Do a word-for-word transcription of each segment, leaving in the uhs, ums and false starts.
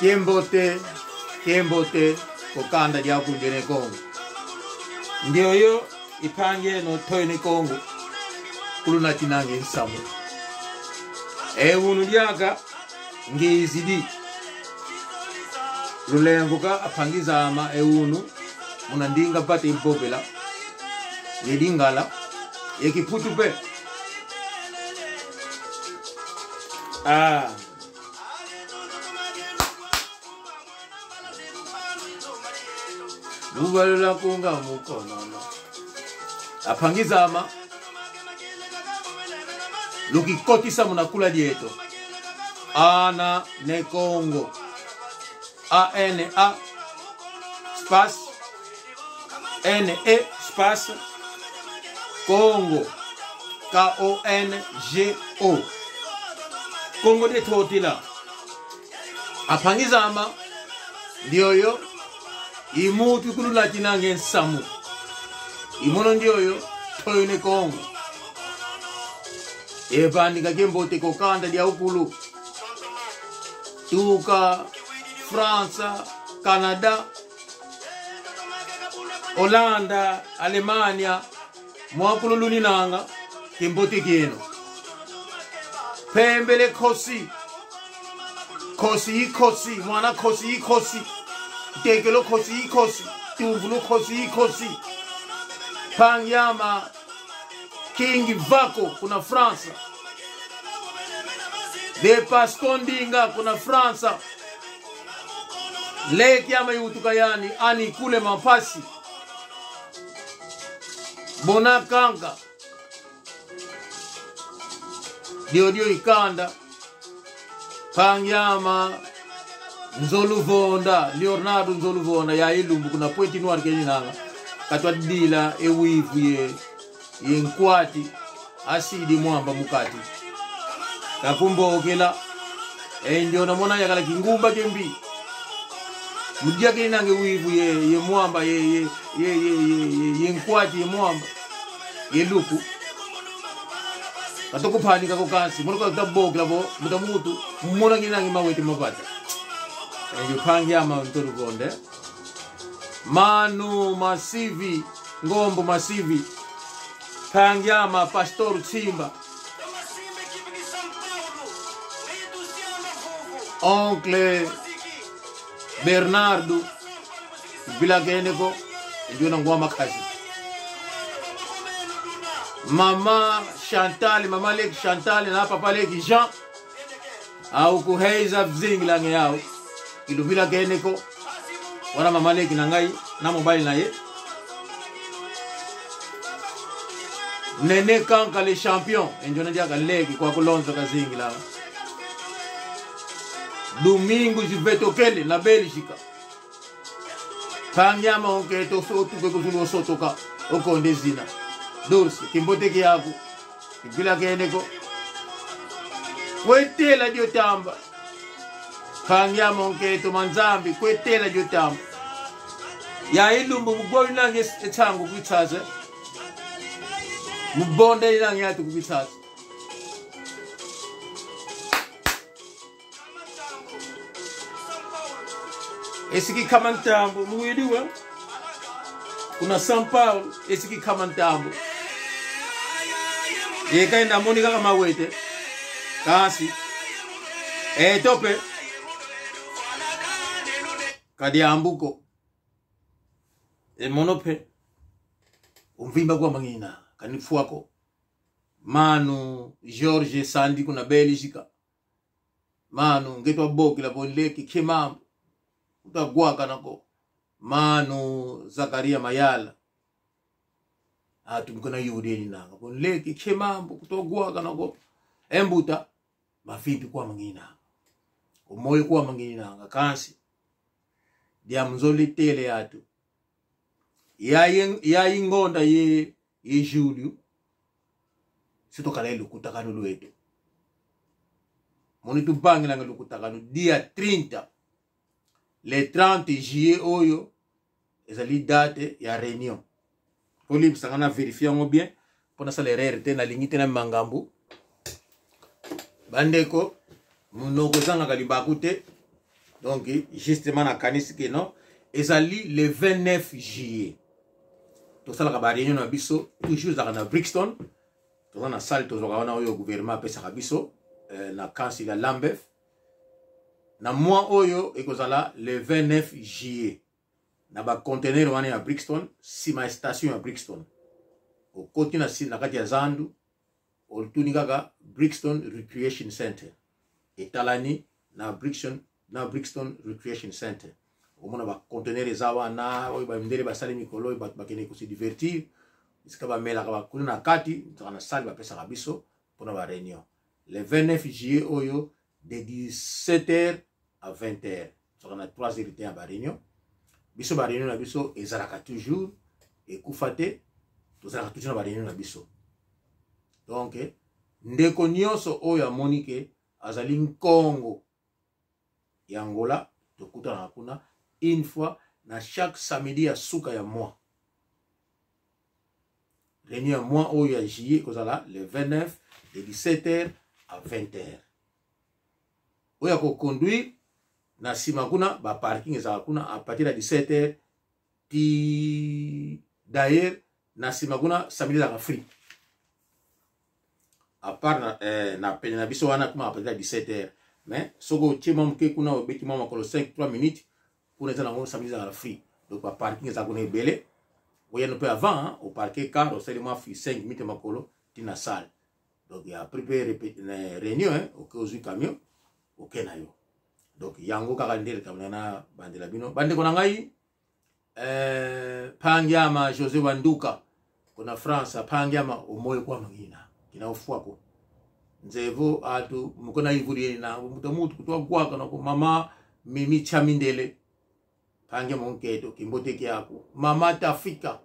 Kiambote, kiambote, ku kanda diaku dia Ne Kongo. Ndioyo i mpangi eno Toyo Ne Kongo, kulunatinanga e nsamu. E unu diaka, ngizidi. Lulemvuka, a mpangi zame, e unu, muna ndinga vata ivovela ye Lingala, ye Kiputu mpe. Ah. Lubalula kunga mukonono. A mpangi zame, lukikotisa muna kula dieto. Ana Ne Kongo. A N A espace N E espace Kongo. K O N G O. Kongo dia Ntotila. A mpangi zame, ndioyo i muntu kulunatinanga e nsamu. I mono ndioyo, Toyo Ne Kongo. E vanika kiambote ku kanda diawukulu. Tuka França, Canada, Holanda, Alemanha, mwakulu luninanga, kiambote kieno. Mpembele nkosi, nkosi i nkosi, mwana nkosi i nkosi, ntekelo nkosi i nkosi, tumvulu nkosi i nkosi. Mpangi ame, King Vako kuna França. De Pastor Ndinga kuna França. Leki ame iwutuka yani, Ani Kule Mampasi. Bona kanka. Diodio i kanda. Mpangi ame Nzoluvonda, Leonardo Nzoluvonda, yayi lumbu kuna Pointe-Noire keninanga. Katwadila e wivu ye, ye nkwati, asidi mwamba mu kati. Kakumbokela, e ndiona mona yakala kingumba kia mbi. Mu dia keninanga e wivu ye, ye mwamba, ye, ye, ye nkwati, ye mwamba, ye luku. Katukuvanika ko kansi, mono katabokela vo, mbuta muntu, mona nginanga mawete ma vata. E ndio mpangi ame Nzoluvonda. Manu Masivi, Ngombo Masivi. Mpangi ame Pastor Tsimba. Oncle Bernardo, vilakene ko, ndiona ngwa makazi. Mama Chantal, mama leki Chantal, na papa leki Jean. Au ku Heiza vizingilanga yau. Iluvilakene ko. Wana mama leki na ngai, na mobali na ye. Nene Kanka le champion, e ndiona diaka leki kwaku Londres kazingila. Domingos Vetokele na Bélgica. Mpangi ame o nkento, so tuke ku zulu o sotoka, o konde zina. Dulce, kiambote kiaku. Kivilakene ko. Kwetela dio tamba. Mpangi ame o nkento, ma Nzambi, kwetela dio tamba. Yayi lumbu mu gwa inanga e nsangu ku Kinshasa. Mu bonda inanga yatu ku Kinshasa. Esi kikama ntambu, luwidi we. Kuna São Paulo, esi kikama ntambu. Ye ka enda monika kama wete. Kansi. E tope. Ka diambu ko. E mono mpe. Umvimba kwa mangina. Ka ni fwa ko. Manu George Sandi kuna Bélgica. Manu, nge twabokela vo nleke, nkia mambu? Kutwagwakana ko. Manu Zakaria Mayala. Atu mkona yudi eninanga. Vo nleke, nkia mambu? Kutwagwakana ko. E mbuta, mafintu kwa manginanga. O moyo kwa manginanga. Kansi. Diambu nzolele tele atu. Yayi, yayi ngonda ye, ye julho. Si twakala ye lukutakanu lweto. Mono tuvangilanga lukutakanu dia trinta. Le trente juillet oyo, ezali date ya réunion. Faut limbisa nga na vérifier yango bien. Mpo nasala erreur te, nalingi te na mangambu. Bandeko, munoko ezangaka libaku te. Donc, justement, nakanisi que non, ezali le vingt-neuf juillet. Tosalaka ba réunion na biso, toujours ezalaka na Brixton. Toza na salle, tozwaka wana oyo gouvernement apesaka biso, euh, na council ya Lambeth. Na mois oyo, ekozala le vingt-neuf juillet. Na ba conteneurs wana ya Brixton, sima ya station ya Brixton. Okoti na si-, na kati ya zandu, otuni kaka Brixton Recreation Center. Etalani na Brixton, na Brixton Recreation Center. Omona ba conteneurs eza wana, oyo ba mindele basali mikolo, oyo bato bakende ko se divertir. Esika bamelaka ba kuna na kati, tozalaka na salle bapesaka biso mpona ba réunion. Le vingt-neuf juillet oyo, de dix-sept heures à vingt heures. Tozalaka na trois heures de temps ya ba réunion. Biso ba réunion na biso ezalaka toujours, ekufa te, tozalaka toujours na ba réunion na biso. Donc, eh, ndeko nyonso oyo amoni que azali Nkongo ya Angola, tokutanaka kuna une fois na chaque samedi ya suka ya mois. Réunion ya mois oyo ya juillet ekozala le vingt-neuf, de dix-sept heures à vingt heures. Oyo ako conduire, na sima kuna, ba parking ezalaka kuna, à partir ya dix-sept heures, ti, d'ailleurs, na sima kuna, samedi ezalaka free. À part na, eh, na pene na biso wana, kuma à partir ya dix-sept heures. Mais soki otie mwa moke kuna, obeti mwa makolo cinq, trois minutes, kuna eza nango samedi ezalaka free. Donc ba parking eza kuna ebele. Oyano mpe avant, hein, o parquer car, osali mwa free cinq minutes makolo, ti na salle. Donc ya après mpe répé-, na réunion, hein, oke ozwi camion, oke na yo. Donc yango kaka nde likambo na bandela bino. Bandeko na ngai, eh, mpangi ama José Wanduka, kuna France, mpangi ama, omoyo kwa mangina, kina ofwa ko. Nzevo atu, mukona ivuri ena, muta mutu kutwa gwaka na ko mama Mimi Chamindele. Mpangi ama nkento, kimbote kiaku. Mama Tafika,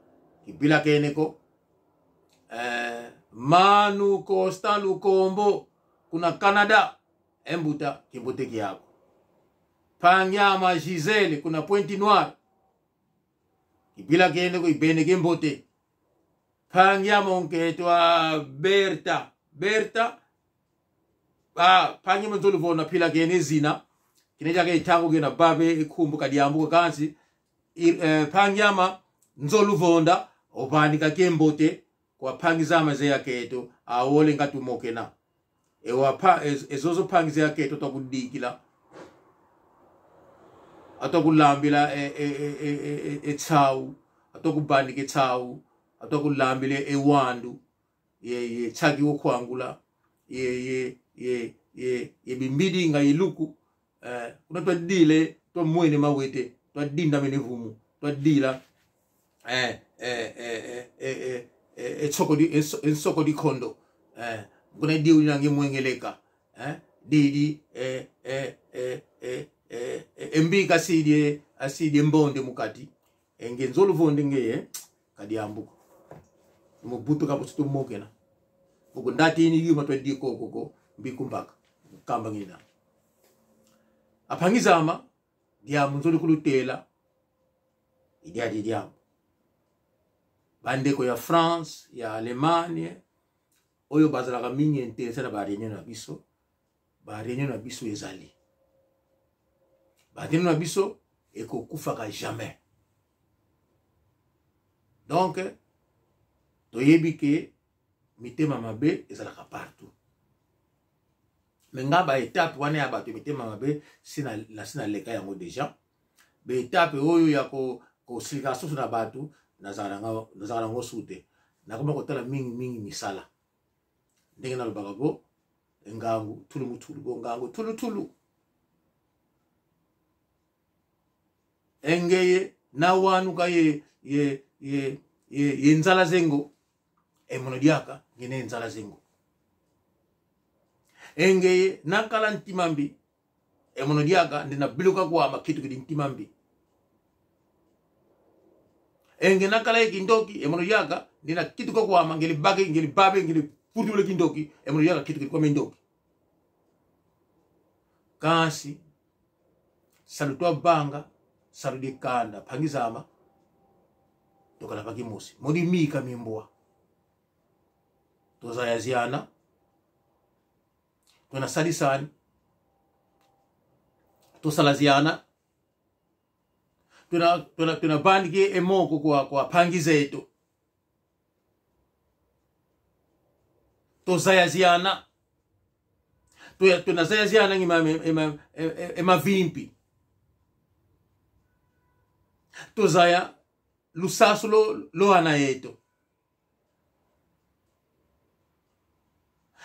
kivilakene ko. Eh, Manu Constant Lukombo, kuna Canada. E mbuta, kimbote kiaku. Mpangi ama Gisèle, kuna Pointe-Noire. Kivilakene ko, ivene kiambote. Mpangi ama nkento a Berta. Berta. Ah, mpangi ama Nzoluvonda, vilakene zina. Kina diaka e ntangu kena vava e nkumbu, ka diambu ko kansi. I-, eh, mpangi ama Nzoluvonda, ovanika kiambote kwa mpangi zame za akento, awole nga tumokena. E wa mpa-, e, e zozo mpangi za akento atwa kudikila. Atwa kulambila e, e, e nsawu. Atwa kuvanika e nsawu. Atwa kulambila e wandu. Ye, ye nsaki wo kwangula. Ye, ye, ye, ye, ye bimbidi nga ye luku. Eh, kuna twadila, twamwene mawete, twadindamene vumu, twadila, eh, eh, eh, eh, eh, eh, eh, nsoko di-, eh, nso-, eh, nsoko dikondo. Eh, kuna di unange mwengeleka. Eh, didi, eh, eh, eh, eh, eh, eh, eh, mbika asidi, asidi mbonde mu kati. E nge Nzoluvonda ngeye, ka diambu ko. Mu butuka busutu mokena. Kuku ndati ini yuma twa di koko ko, mbi kumbaka. Kamba ngina. A mpangi zame, diambu nzolele kulutela. I diadi diambu. Bandeko ya France, ya Allemagne, oyo bazalaka mingi intéressé na ba réunion na biso. Ba réunion na biso ezali. Ba réunion na biso ekokufaka jamais. Donc, toyebi que mitema mabe ezalaka partout. Mais nga ba étape wana ya bato mitema mabe, si na, na si naleka yango déjà. Ba étape oyo ya ko-, kosilika susu na bato, nazala na nga-, nazala na yango susu te. Nakoma kotala mingi, mingi misala. Ndenge nalobaka bo, e ngangu tulu mu tulu, bo ngangu tulu tulu. E ngeye na wanuka ye, ye, ye, ye, ye nzala za ngo, e mono diaka nge na nzala za ngo. E ngeye na kala ntima mbi, e mono diaka nde na biluka kwame kitukidi ntima mbi. E nge na kala ye kindoki, e mono diaka nde na kituka kwame ngele bake, ngele vabe, ngele putule kindoki, e mono diaka kitukidi kwame ndoki. Kansi salu twavanga, salu dia kanda, mpangi zame, tukala va kimosi. Mu dimika mia mbwa, tuzayaziana, tuna sadisani, Twasalaziana. Tuna, tuna, tuna bandiki e moko kwa, kwa mpangi zeto. Twazayaziana. Tuna, tuna zayaziana ngi ma, e, e, ma, e, e, e mavimpi. Twazaya lusansu lwa, lwa ana eto.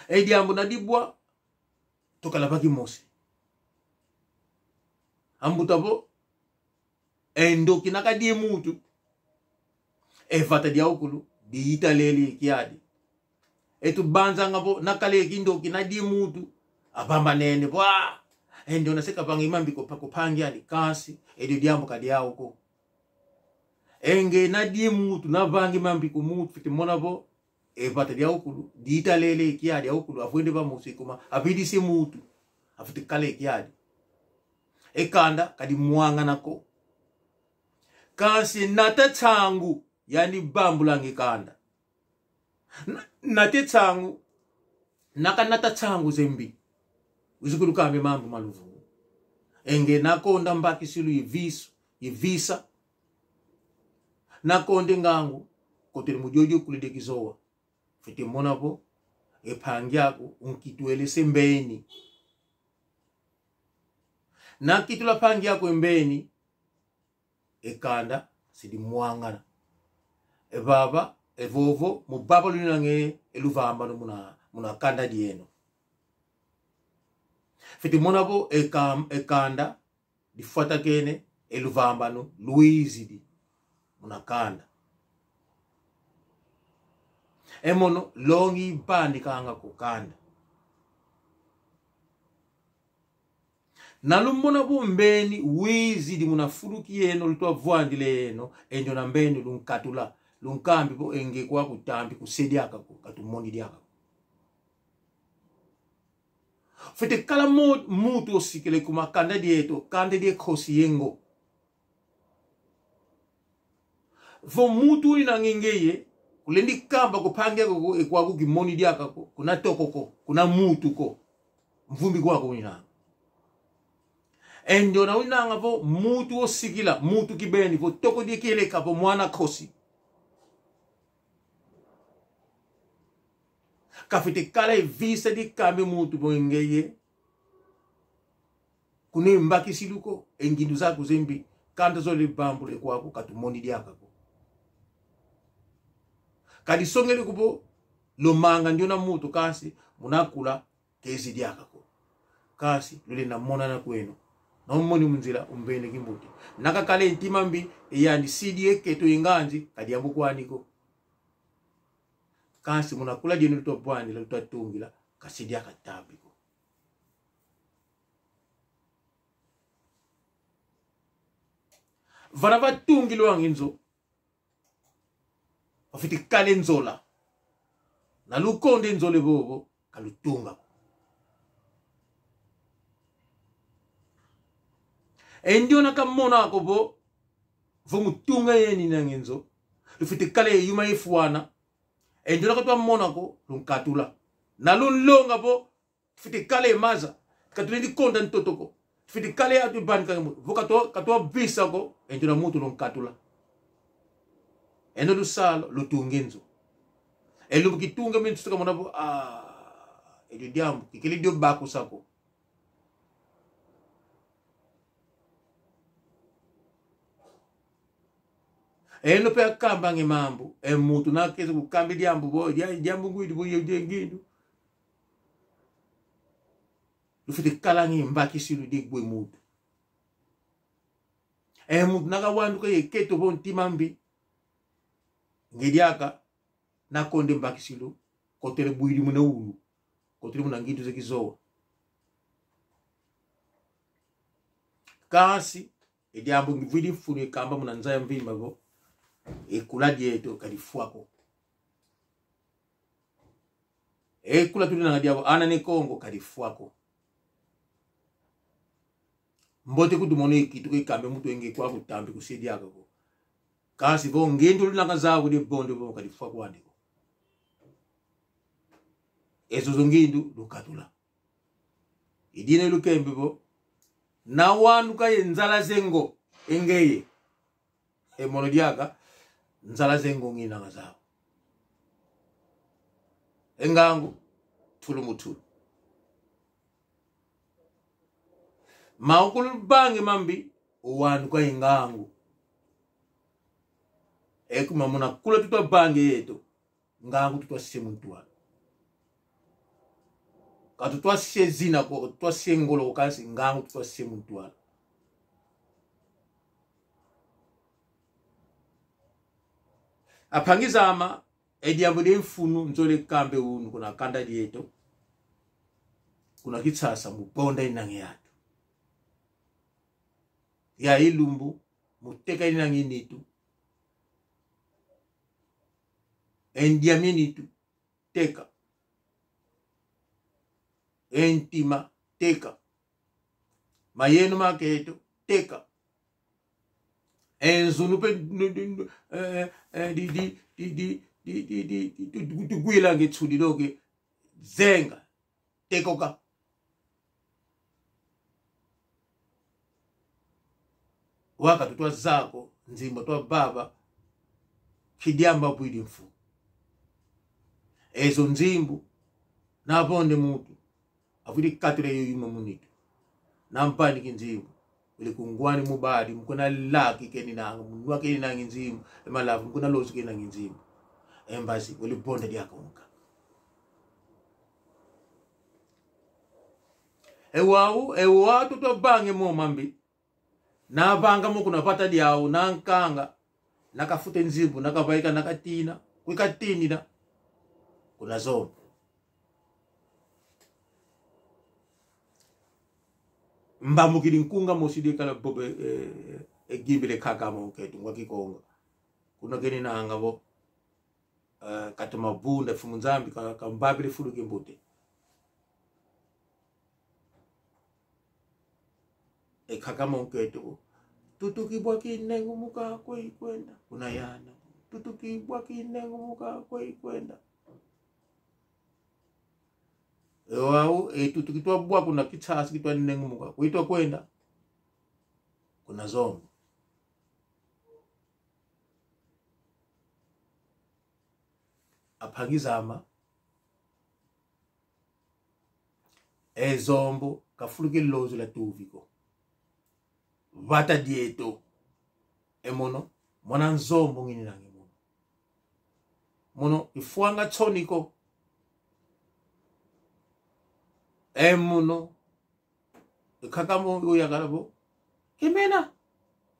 E diambu na dibwa, twakala va kimosi. Ambuta vo, e ndoki na kadi e muntu, e vata diawukulu diyitalele kiadi. E tubanzanga vo, na kala e kindoki na di muntu, avambanene vo, ah, e ndiona se kavanga e mambi kwa, kwa mpangi andi, kansi e dio diambu ka diau ko. E nge na di muntu, na vanga e mambi kwa muntu, fwete mona vo e vata diawukulu diyitalele kiadi, awukulu avwende va mosi kuma avidisi muntu, afwete kala e kiadi. E kanda ka dimwangana ko. Kansi nata nsangu, yandi vambulanga e kanda. Na, nata e nsangu, na kanata nsangu zambi, wizi kulukamba e mambu ma luvumu. E nge na konda mbakisilu ye visu, ye visa. Na konda e ngangu, kotele mu diodio kulu dia kizowa. Fwete mona vo, e mpangi aku unkitwele se mbeni. Na kitula mpangi aku e mbeni, e kanda se dimwangana. E vava, e vovo, mu vava luinanga e luvambanu muna, muna kanda dieno. Fwete mona vo e kam-, e kanda difwatakene, e luvambanu lwizidi muna kanda. E mono longi bandikanga ku kanda. Na lumona vo mbeni wizidi muna fulu kieno lutwa vwandila eno, e ndiona mbeni lunkatula, lunkambi vo e nge kwaku ntambi ku se diaka ko, ka tumoni diaka ko. Fwete kala mo-, muntu osikila kuma kanda dieto, kanda die nkosi ye ngo. Vo muntu winanga e ngeye, kulendi kamba kwa mpangi aku ko, e kwaku kimoni diaka ko, kuna toko ko, kuna muntu ko. Mvumbi kwaku winanga. E ndiona winanga vo muntu osikila, muntu kibeni, vo toko die kieleka, vo mwana nkosi. Kafwete kala e visa di kamba e muntu vo e ngeye, kuna e mbakisilu ko, e ngindu zaku zambi, kanda zole vambula e kwaku ka tumoni diaka ko. Ka disongele ko vo lumanga ndiona muntu kansi, muna kula kezi diaka ko. Kansi, lulenda monana kweno. Na umoni mu nzila, umbene kimbuti. Na kakala e ntima mbi, e yandi sidi e keto ye nganzi, ka diambu kwandi ko. Kansi muna kula dieno lutwa vwandila, lutwa tungila, ka se diaka ntambi ko. Vana vatungilwanga e nzo, vafwete kala e nzola. Na lukonda e nzola e vovo, ka lutunga ko. E ndiona kamona ko vo, vo mu tunga yeno inanga e nzo, lufwete kala e yuma ifwana. E ndiona katwa mona ko, lunkatula. Na lunlonga vo, fwete kala e maza, ka tulendi konda ntoto ko. Fwete kala e atu bani ka mu-, vo katwa, katwa visa ko, e ndiona muntu lunkatula. Eno lusala, lutunga e nzo. E lumbu kitunga e nzo, kamona vo, ah, e dio diambu, kikele dio bakusa ko. Eno mpe akambanga e mambu, e muntu na keza kukamba e diambu vo, dia-, diambu ngwidi vo ye die ngindu. Lufwete kalanga e mbakisilu di gwe muntu. E muntu na kawanduka ye keto vo ntima mbi. Nge diaka, na konda e mbakisilu, kotele bwidi muna wulu, kotele muna ngindu za kizowa. Kansi, e diambu ngivwidi mfunu ye kamba muna nza ya mvimba vo, e kula dieto ka difwa ko. E kula tuinanga diau, ana Ne Kongo, ka difwa ko. Mbote kutumona e kituka ikamba e muntu e nge kwaku ntambi ku se diaka ko. Kansi vo ngindu lunanga zau di bonde vo ka difwa kwandi ko. E zozo ngindu lukatula. I dina lukembe vo, Na wanuka ye nzala zengo, e ngeye. E mono diaka, nzala zengo nginanga zau. E ngangu, tulu mu tulu. Mau kulu vange mambi, o wanuka ye ngangu. E kuma muna kula tutwa vange yeto, ngangu tutwa sie mu ntwala. Ka tutwa sie zina ko, tutwa sie ngolo ko, kansi ngangu tutwa sie mu ntwala. A mpangi zama, e diambu dia mfunu nzolele kamba e unu kuna kanda dieto, kuna Kinshasa, mu ponda inangi atu. Yayi lumbu, mu teka inangi nitu. E ndia mia nitu, teka. E ntima, teka. Mayeno makento, teka. E nzunu mpe, nu-, nu-, nu-, eh, eh, di, di, di, di, di, di, di, di, tu-, tu-, tu-, gwilanga e nsudi doke, zenga, tekoka. Wau ka tutwa zaya ko, nzimbu twavava, ki diambu bwidi mfu. E zo nzimbu, na vonde muntu, avwidi katula yo yuma mu nitu. Na mvani ki nzimbu, wele kungwani mu badi, mu kuna laki keninanga, mu nwa keninanga nzimbu, e malavu, mu kuna lozu keninanga nzimbu. E mbazi, wele vonda diaka nkaka. E wau, e wau tutwa vange mo mambi. Na vanga mo kuna vata diau, na nkanga, na kafuta e nzimbu, na kavaika, na katina, kwe katinina, kuna Zombo. Mbambukidi nkunga mosi dia kala bobe, eh, eh, e gimbi dia nkaka mo nkento, ngwa Kikongo. Kuna keninanga vo, eh, katoma vunda, Mfumu Nzambi ka-, kamvavila e fulu kia mbote. E nkaka mo nkento: Tutuki bwa kinengumuka, kwe ikwenda? Kuna yana: Tutuki bwa kinengumuka, kwe ikwenda? E wau, e tutuki twa bwa kuna Kinshasa, kitwa nengumuka, kwe itwa kwenda? Kuna Zombo. A mpangi zama, e Zombo ka fulu kia lozu la tuvi ko. Vata dieto. E mono, mwana Nzombo ngininanga e mono. Mono kifwanga nsoni ko. E mono, e nkaka mo yakala vo: Kemena,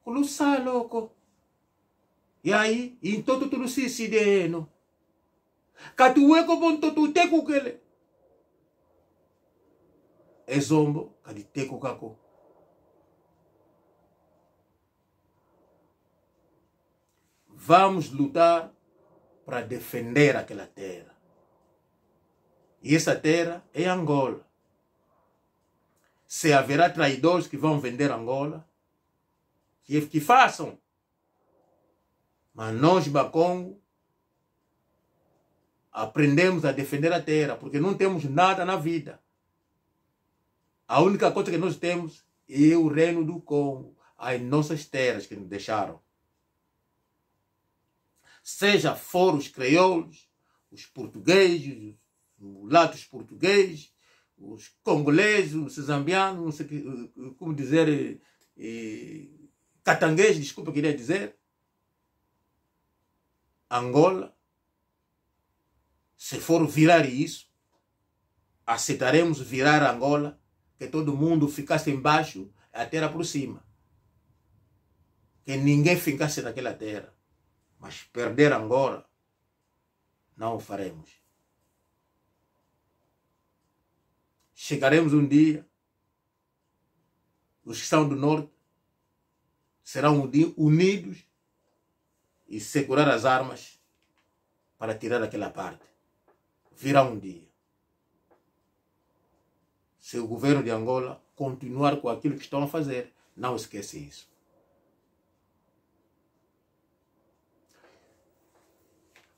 kulusalu ko. Yayi i ntoto tulusisidi eno. Ka tuwe ko vo ntoto utekukele. E Zombo ka ditekuka ko. Vamos lutar para defender aquela terra. E essa terra é Angola. Se haverá traidores que vão vender Angola, que, que façam. Mas nós, Bakongo, aprendemos a defender a terra, porque não temos nada na vida. A única coisa que nós temos é o Reino do Congo, as nossas terras que nos deixaram. Seja for os crioulos, os portugueses, os mulatos portugueses, os congoleses, os zambianos, não sei que, eh, como dizer, eh, eh, catanguês, desculpa, queria dizer, Angola, se for virar isso, aceitaremos virar Angola, que todo mundo ficasse embaixo, a terra por cima. Que ninguém ficasse naquela terra. Mas perder Angola, não o faremos. Chegaremos um dia, os que são do norte serão uni-, unidos e segurar as armas para tirar aquela parte. Virá um dia. Se o governo de Angola continuar com aquilo que estão a fazer, não esquece isso.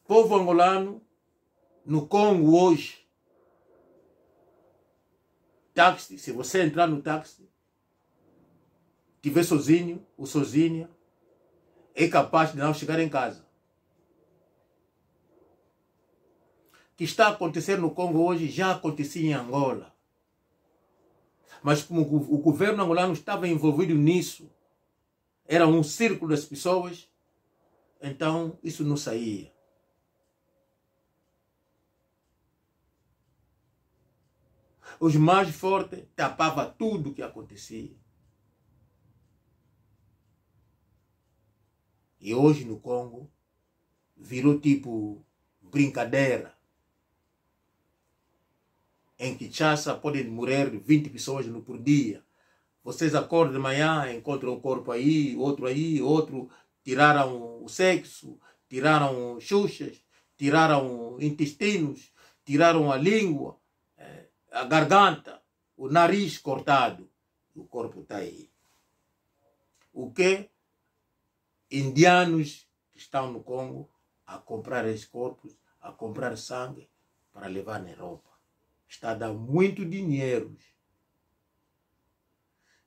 Povo angolano, no Congo hoje, táxi, se você entrar no táxi, tiver sozinho ou sozinha, é capaz de não chegar em casa. O que está a acontecer no Congo hoje já acontecia em Angola. Mas como o go-, o governo angolano estava envolvido nisso, era um círculo das pessoas, então isso não saía. Os mais fortes tapavam tudo que acontecia. E hoje no Congo virou tipo brincadeira. Em Kinshasa podem morrer vinte pessoas no, por dia. Vocês acordam de manhã, encontram um corpo aí, outro aí, outro. Tiraram o sexo, tiraram chuchas, tiraram intestinos, tiraram a língua, eh, a garganta, o nariz cortado. O corpo está aí. O que indianos que estão no Congo a comprar esses corpos, a comprar sangue para levar na Europa? Está a dar muito dinheiro.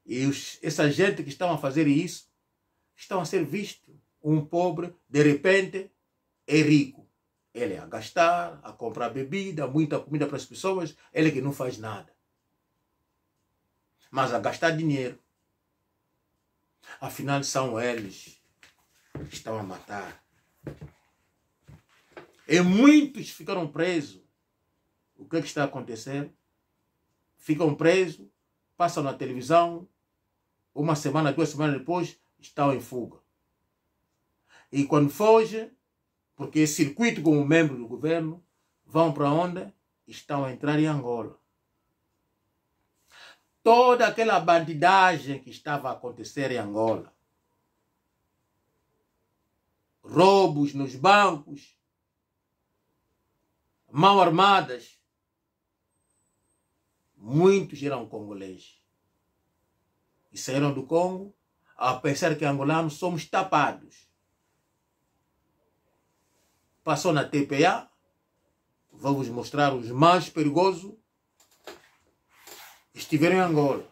E os, essa gente que estão a fazer isso, estão a ser vistos. Um pobre, de repente, é rico. Ele a gastar, a comprar bebida, muita comida para as pessoas, ele que não faz nada. Mas a gastar dinheiro. Afinal, são eles que estão a matar. E muitos ficaram presos. O que é que está a acontecer? Ficam presos, passam na televisão, uma semana, duas semanas depois, estão em fuga. E quando fogem, porque circuitam como membro do governo, vão para onde? Estão a entrar em Angola. Toda aquela bandidagem que estava a acontecer em Angola, roubos nos bancos, mãos armadas, muitos eram congoleses. E saíram do Congo a pensar que angolanos somos tapados. Passou na T P A, vou-vos mostrar os mais perigosos. Estiveram em Angola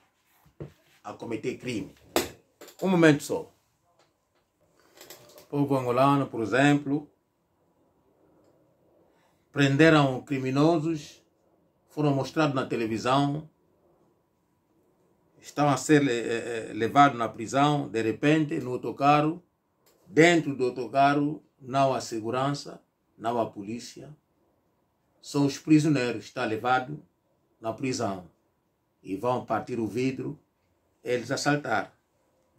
a cometer crime. Um momento só. O povo angolano, por exemplo, prenderam criminosos, foram mostrados na televisão, estão a ser le-, eh, eh, levados na prisão, de repente, no autocarro, dentro do autocarro, não há segurança, não há polícia, só os prisioneiros estão levados na prisão e vão partir o vidro, eles a saltar.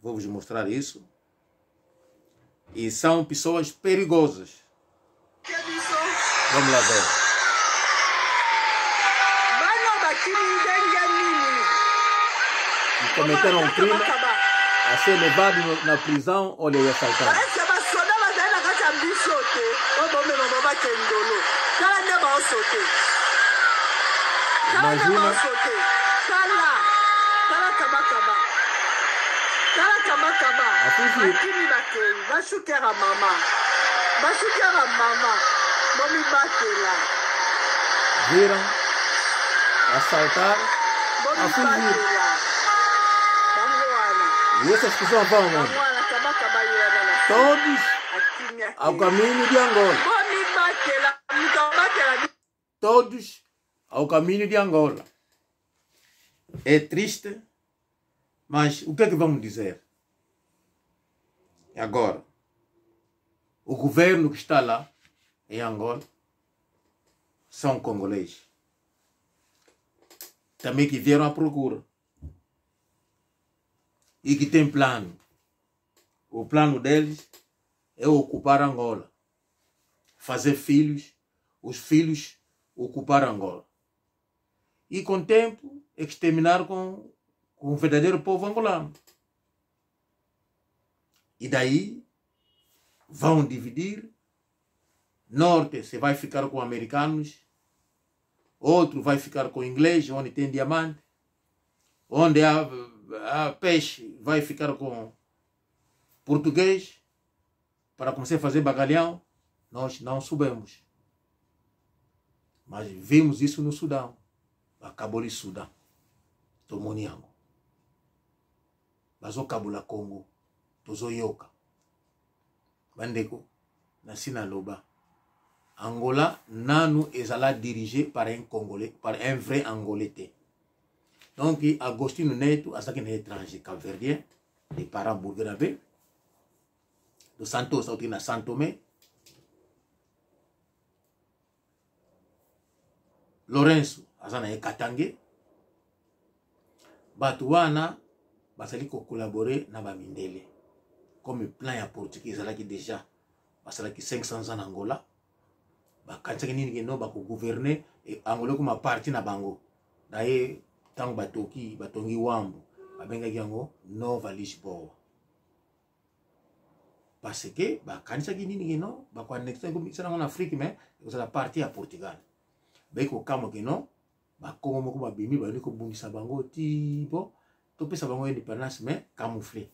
Vou-vos mostrar isso. E são pessoas perigosas. Vamos lá ver. E cometeram um crime a ser levado no, na prisão, olha, e assaltaram. Est-ce que basoda bazali na kati ya bus oyo te? Oyo bomema bango bakende dolo. Tala nde baosote. Tala nde baosote. Tala. Tala kabakaba. Tala kabakaba. Bakimi bakei. Basuki kaka mama. Basuki kaka mama. Bomibatela. Vira. Assaltar. Bomibatela. Bango wana. E essas pessoas vão onde? Bango wana, kabakaba yena na. Todos ao caminho de Angola. Bomibatela. Moto abatela. Todos ao caminho de Angola. É triste, mas o que é que vamos dizer? E agora, o governo que está lá em Angola são congoleses. Também que vieram à procura. E que tem plano. O plano deles é ocupar Angola. Fazer filhos, os filhos ocupar Angola. E com o tempo, exterminar com, com o verdadeiro povo angolano. E daí, vão dividir. Norte, se vai ficar com americanos, outro vai ficar com inglês, onde tem diamante, onde há, há peixe, vai ficar com português, para começar a fazer bacalhau, nós não soubemos. Mas vimos isso no Sudão. Acabou de Sudão. Tomou Niango. Bazo kabula Congo. Tozo yoka. Bandeko, nasi naloba, Angola nanu ezala dirigé par un Congolais, par un vrai Angolais te. Donc, Agostinho Neto azalaki na étranger, capverdien, de parents burkinabé. Dos Santos, auti na São Tomé. Lourenço aza na ye Katangais. Bato wana bazali ko collaborer na ba mindele. Comme plan ya Portugais ezalaki déjà, basalaki cinq cents ans na Angola. Bakanisaki nini? Que non, bako gouverner, e Angola ekoma partie na bango. D'ailleurs, tango batoki, batongi Huambo, babengaki yango Nova Lisboa. Parce que bakanisaki nini? Que non, bako annexer, komikisa na yango na Afrique, mais ekozala partie ya Portugal. Beko kamwa que non, Bakongo moko babimi, babandi kobundisa bango ti, bon, topesa bango indépendance, mais camouflé.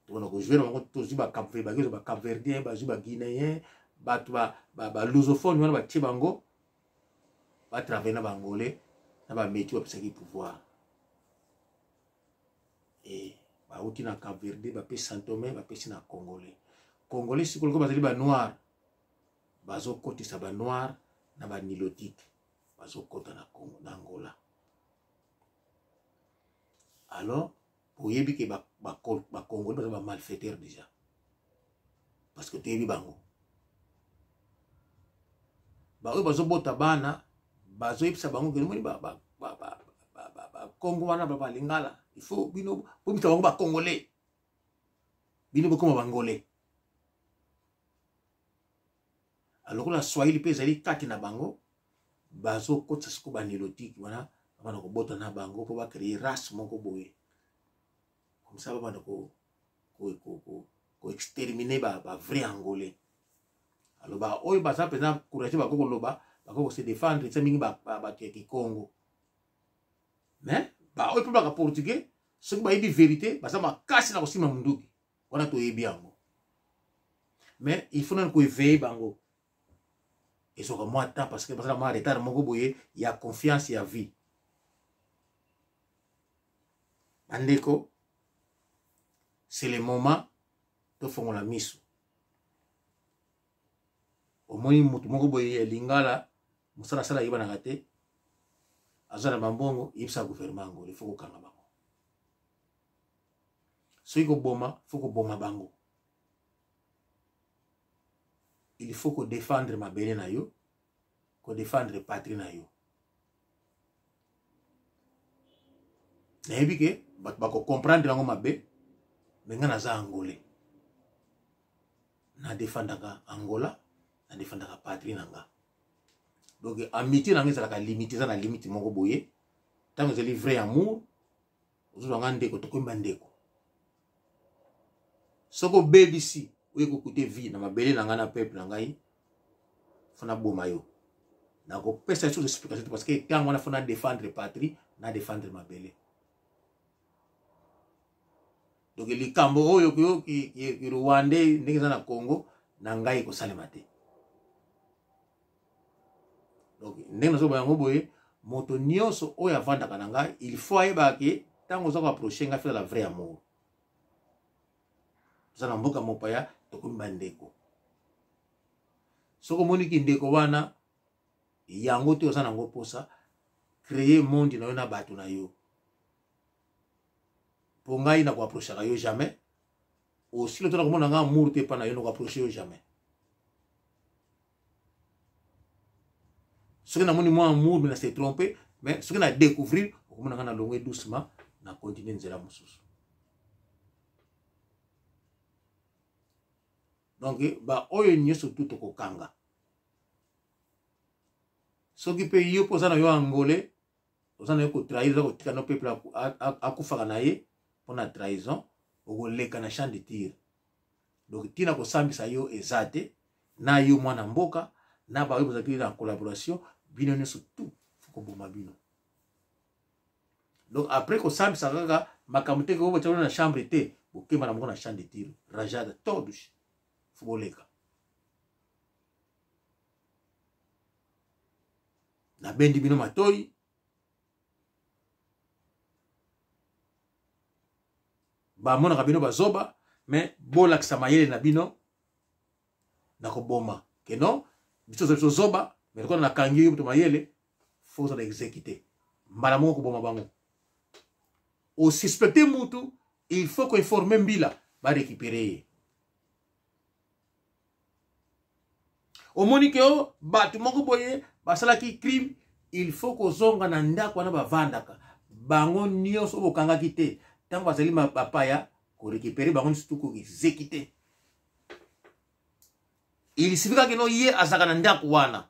Tokona ko jouer na bango, tozwi ba Cap-Vert, bakezo ba Cap-Verdien, bazwi ba Guinéen, bato ba, ba, ba lusophone wana batie bango, ba travailler na ba Angolais, na ba Métis bapesaki pouvoir. E, bauti na Cap-Vert, bapesi São Tomé, bapesi na Congolais. Congolais sikoyo lokola bazali ba noir, bazokotisa ba noir na ba nilotique, bazokota na Congo, na Angola. Alors, boyebi que ba, ba, ba Congolais baza ba malfaiteurs déjà. Parce que toyebi bango. Baoyo bazobota bana, bazoyebisa bango que, omoni ba, ba, ba Congo wana, ba, ba Lingala, il faut bino bomisa bango ba Congolais. Bino bokoma ba Angolais. Alors, lokola Swahili mpe ezali kati na bango, bazokotisa sikoyo ba nilotique wana, bana kobota na bango mpo ba créer race moko boye. Comme ça, babanda ko, ko, ko, ko, ko exterminer ba, ba vrais Angolais. Alors, baoyo baza mpenza courageux, bako koloba, bako ko se défendre, c'est mingi ba, ba, bato ya Kikongo. Mais baoyo mpe baka Portugais, soki bayebi vérité, baza makasi na kosimba munduki. Wana toyebi yango. Mais il faut nanu ko éveiller bango. Ezwaka mwa temps parce que baza na mwa retard moko boye ya confiance ya vie. Bandeko, c'est le moment tofongola miso. Omoni moto moko boye ya Lingala, mosala asala ayebanaka te, aza na bambongo, yebisa gouvernement yango, il faut kokanga bango. Soki koboma, faut koboma bango. Il faut ko défendre mabele na yo, ko défendre patrie na yo. Nayebi que bato bako comprendre yango mabe, mais nga naza Angolais. Na défendaka Angola, na défendaka patrie na nga. Donc, amitié na nga ezalaka limite, eza na limite moko boye. Tango ezali vrai amour, ozozwa nga ndeko, tokomi bandeko. Soki obebisi, oye ko coûter vie na mabele na nga na peuple na ngai, faut naboma yo. Nakopesa lisusu explication te, parce que tango wana faut na défendre patrie, na défendre mabele. Donc, likambo oyo ki, ki, ki, ki Rwandais, ndenge eza na Congo, na ngai ekosalema te. Donc, ndenge nazoloba yango boye, moto nyonso oyo avandaka na ngai, il faut ayeba que tango oza ko approcher ngai, faut ezala vrai amour. Toza na mboka mopaya, tokomi bandeko. Soki omoni kindeko wana, yango te oza na yango posa, créer monde na yo na bato na yo. Mpo ngai nako approchaka yo jamais. Osila to na komona nga amour te epa na yo, nako approcher yo jamais. Soki namoni mwa amour, mais na se tromper, mais soki na découvrir, okomona nga nalongwe doucement, na continuer nzela mosusu. Donc, baoyo nyonso tu tokokanga. Soki mpe yo mpe oza na yo Angolais, oza na yo ko trahir, oza kotika na yo peuple aku-, a-, a-, akufaka na ye mpo na trahison, okoleka na champ de tir. Donc, ntina kosambisa yo eza te, na yo mwana mboka, na baoyo bozalaki na collaboration, bino nyonso tu, faut koboma bino. Donc, après kosambisa kaka, makambo te, ko botia na chambre te, bokembana moko na champ de tir, rajada, todos, faut boleka. Nabendi bino matoyi. Bamonaka bino bazoba, mais bolakisa mayele na bino na koboma. Que non, biso, biso zoba, mais lokola nakangi yo moto mayele, faut ozala exécuté. Mbala moko koboma bango. Osuspecter mutu, il faut ko informer mbila, ba récupérer ye. Omoni que, oh, bato moko boye basalaki crime, il faut kozonga na ndako wana bavandaka. Bango nyonso bokangaki te, ntango bazali ma-, bapaya, ko récupérer bango nyonso, tout ko exécuter. Il suffit kaka que non, ye azalaka na ndako wana.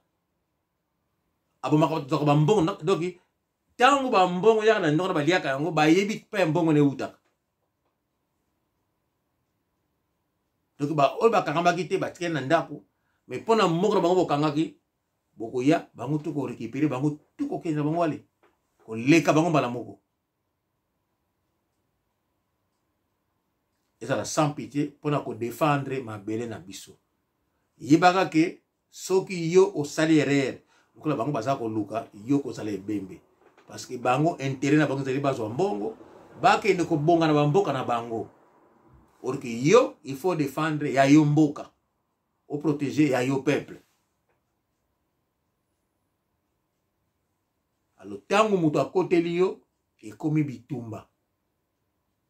Abomaka bato, azwaka bambongo. Donc, ntango bambongo yaka na ndako na baliaka yango, bayebi mpe mbongo na eutaka. Donc, ba oyo bakangamaki te, batikali na ndako, mais mpo na moko na bango bokangaki, bokoya, bango tout ko récupérer, bango tout kokende na bango, allez, koleka bango mbala moko. Ezala sans pitié mpo na ko défendre mabele na biso. Yebaka que soki yo osali erreur, lokola bango baza koluka, yo kozala ebembe. Parce que bango, intérêt na bango ezali bazwa mbongo, bakende kobonga na bamboka na bango. Or que yo, il faut défendre ya yo mboka, o protéger ya yo peuple. Alors, ntango moto akoteli yo, ekomi bitumba,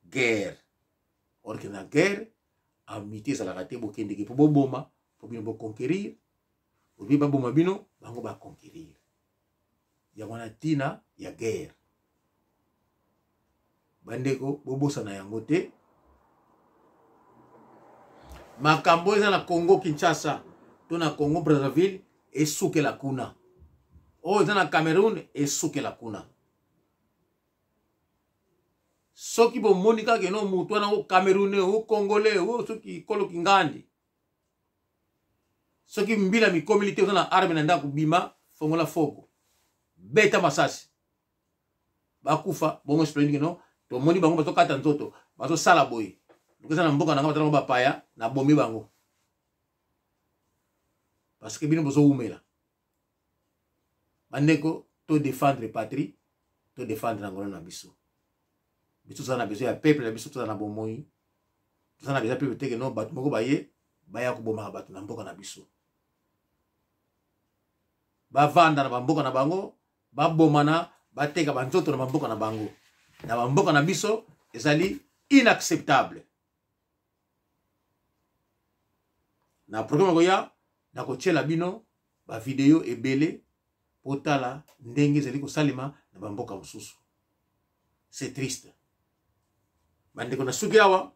guerre. Or que na guerre, amitié ezalaka te, bokendeke mpo boboma, mpo bino bo conquérir, obi baboma bino, bango ba conquérir. Yango wana ntina ya guerre. Bandeko, bobosana yango te. Makambo eza na Congo Kinshasa to na Congo Brazzaville, esukela kuna. Oyo eza na Cameroun, esukela kuna. Soki bomoni kaka que non, moto wana o Camerounais, o Congolais, o soki kolo Kingandi, soki mbila mikomeli te, oza na arme na ndako, bima, fongola foko, beta masasi. Bakufa, bongo splendide, non? Tomoni bango bazokata nzoto, bazosala boye. Lokola eza na mboka na ngai, batala bango bapaya, nabomi bango. Parce que bino bozoumela. Bandeko, to défendre patrie, to défendre ngolo na biso. Biso toza na besoin ya peuple na biso, toza na bomoi. Toza na besoin peuple te que non, bato moko baye, baya kobomaka bato na mboka na biso. Bavanda na bamboka na bango, babomana, bateka banzoto na bamboka na bango. Na bamboka na biso, ezali inacceptable. Na programme koya, nakotiela bino ba vidéo ebele, botala ndenge ezali kosalema na bamboka mosusu. C'est triste. Bandeko, nasuki awa,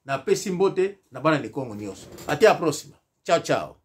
napesi mbote na bana ni Kongo nyonso. Ate a próxima. Ciao, ciao.